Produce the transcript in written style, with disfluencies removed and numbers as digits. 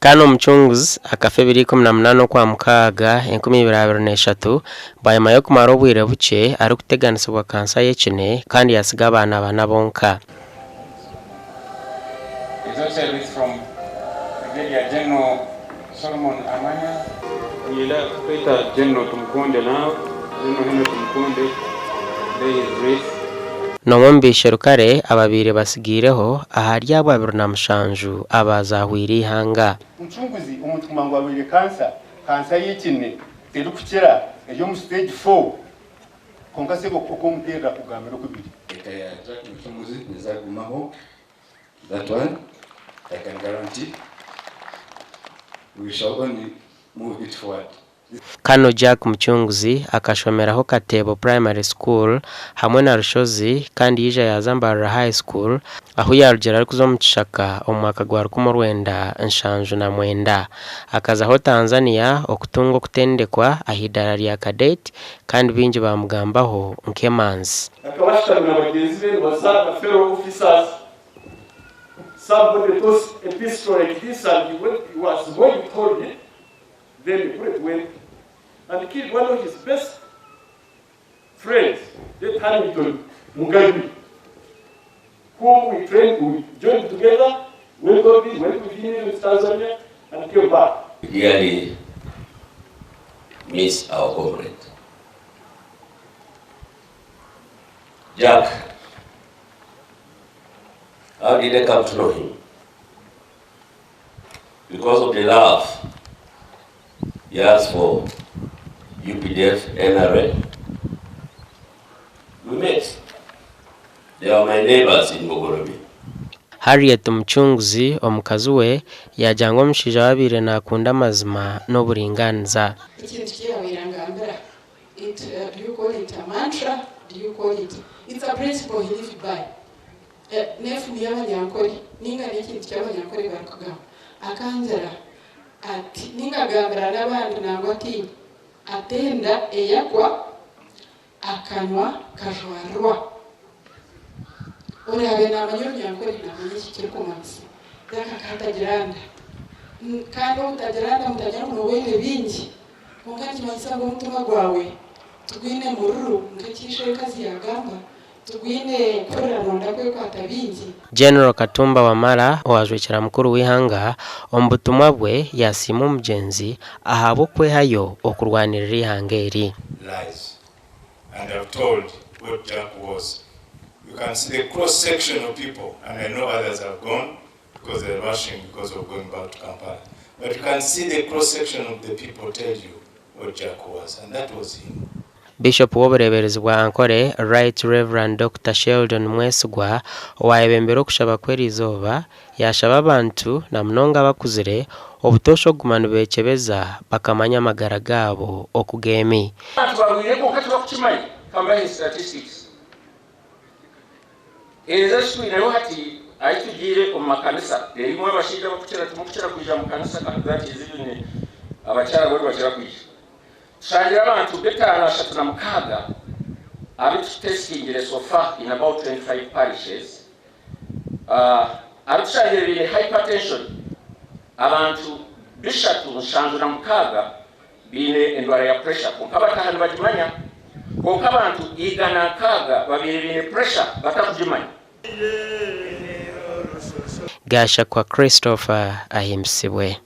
Kandi Omucunguzi akafa ebiro 18 Okwamukaaga 2023 bwanyima y'okumara obwire bukye arikuteganisibwa kansa y'ekine kandi yaatsiga abaana bana bonka. Is also a list from Brigadier General Solomon Amanya. Niinyenda kweta General Tumukunde now, General Henry Tumukunde, lay his wreath. N'omwe omu baisherukare ababaire batsigaireho ahari abo 27 abaazahwire eihanga. Mucunguzi, omuntu kumanya ngu arwaire kansa, kansa y'ekine terikukira eri omu stage four kwonka sebo oku omuteerera akugambira oku biri. Eka ya Jack Mucunguzi neeza kugumaho, that one I can guarantee, we shall only move it forward. Kano Jack Mucunguzi akashomeraho Kateebo Primary School hamwe na Rushozi kandi yaija yaaza Mbarara High School ahu yaarugira arikuza omu kishaka omu mwaka gwa 1979. Akazaho Tanzania okutunga okutendekwa ah'idaara rya Cadet kandi baingi baamugambaho nk'emanzi. Akaba ashutami na bagyenzi be nibaza na fellow officers. Somebody tossed a pistol like this and he went, he was going to hold it. Then the bullet went and killed one of his best friends, late Hannington Mugabi, whom we trained, we joined together, went on this, went with him to Tanzania, and came back. We dearly miss our comrade. Jack, how did I come to know him? Because of the love he has for UPDF, NRA, we met. They are my neighbors in Bugolobi. Harriet Mucunguzi omukazi we yaagira ngu omushaija we abaire naakunda amazima n'oburingaaniza. Ekintu ki yaabaire angambira, it, do you call it a mantra, do you call it, it's a principle he lived by. N'efumu y'Abanyankore nainga n'ekintu ki Abanyankore barikugamba. Akangira ati, nainga agambira n'abandi nangwa atiine, ati enda eyakwa akanwa kajwarirwa. Oraabe naamanya Orunyankore naamanya eki kirikumanyisa. Jack akaba atagira nda. Kandi obutagira nda mutagira ngu nooba oine bingi, kwonka nikimanyisa ngu omutima gwawe tigwine mururu nk'eki ishenkazi yaagamba. Tugwine kuhurira nonda kwekwata bingi. General Katumba Wamala owajwekyera mukuru w'eihanga omu butumwa bwe yasiima omugyenzi ahabw'okwehayo okurwanirira eihanga eri. Lies and have told what Jack was you can see the cross section of people and I know others have gone because they're rushing because of going back to Kampala but you can see the cross section of the people tell you what Jack was and that was him. Bishop w'obureeberezi bwa Ankole, Right Rev. Dokita Sheldon Mwesigwa owaayebembire okushaba kw'eriizooba, yaashaba abantu na munonga abakuzire obutoosha okuguma nibeekyebeza bakamanya amagara gaabo oku geemi. Abantu barwaire kwonka tibakukimanya. Kambahe statistics Ezo ezi twineho hati ahi tugiire omu makanisa erimu abashaija abakukira kimwe kukira kwija mu kanisa kandi that is even abakyara bo nibakira kwija. Tushangire abantu b'etaano 36 abu tutestingire so far in about 25 parishes abu tushangire baine hypertension abantu bishatu 76 baine endwara ya pressure kwonka bataaha nibagimanya kwonka abantu 160 babaire baine pressure batakugimanya. Gashakwa Christopher ahimbisibwe.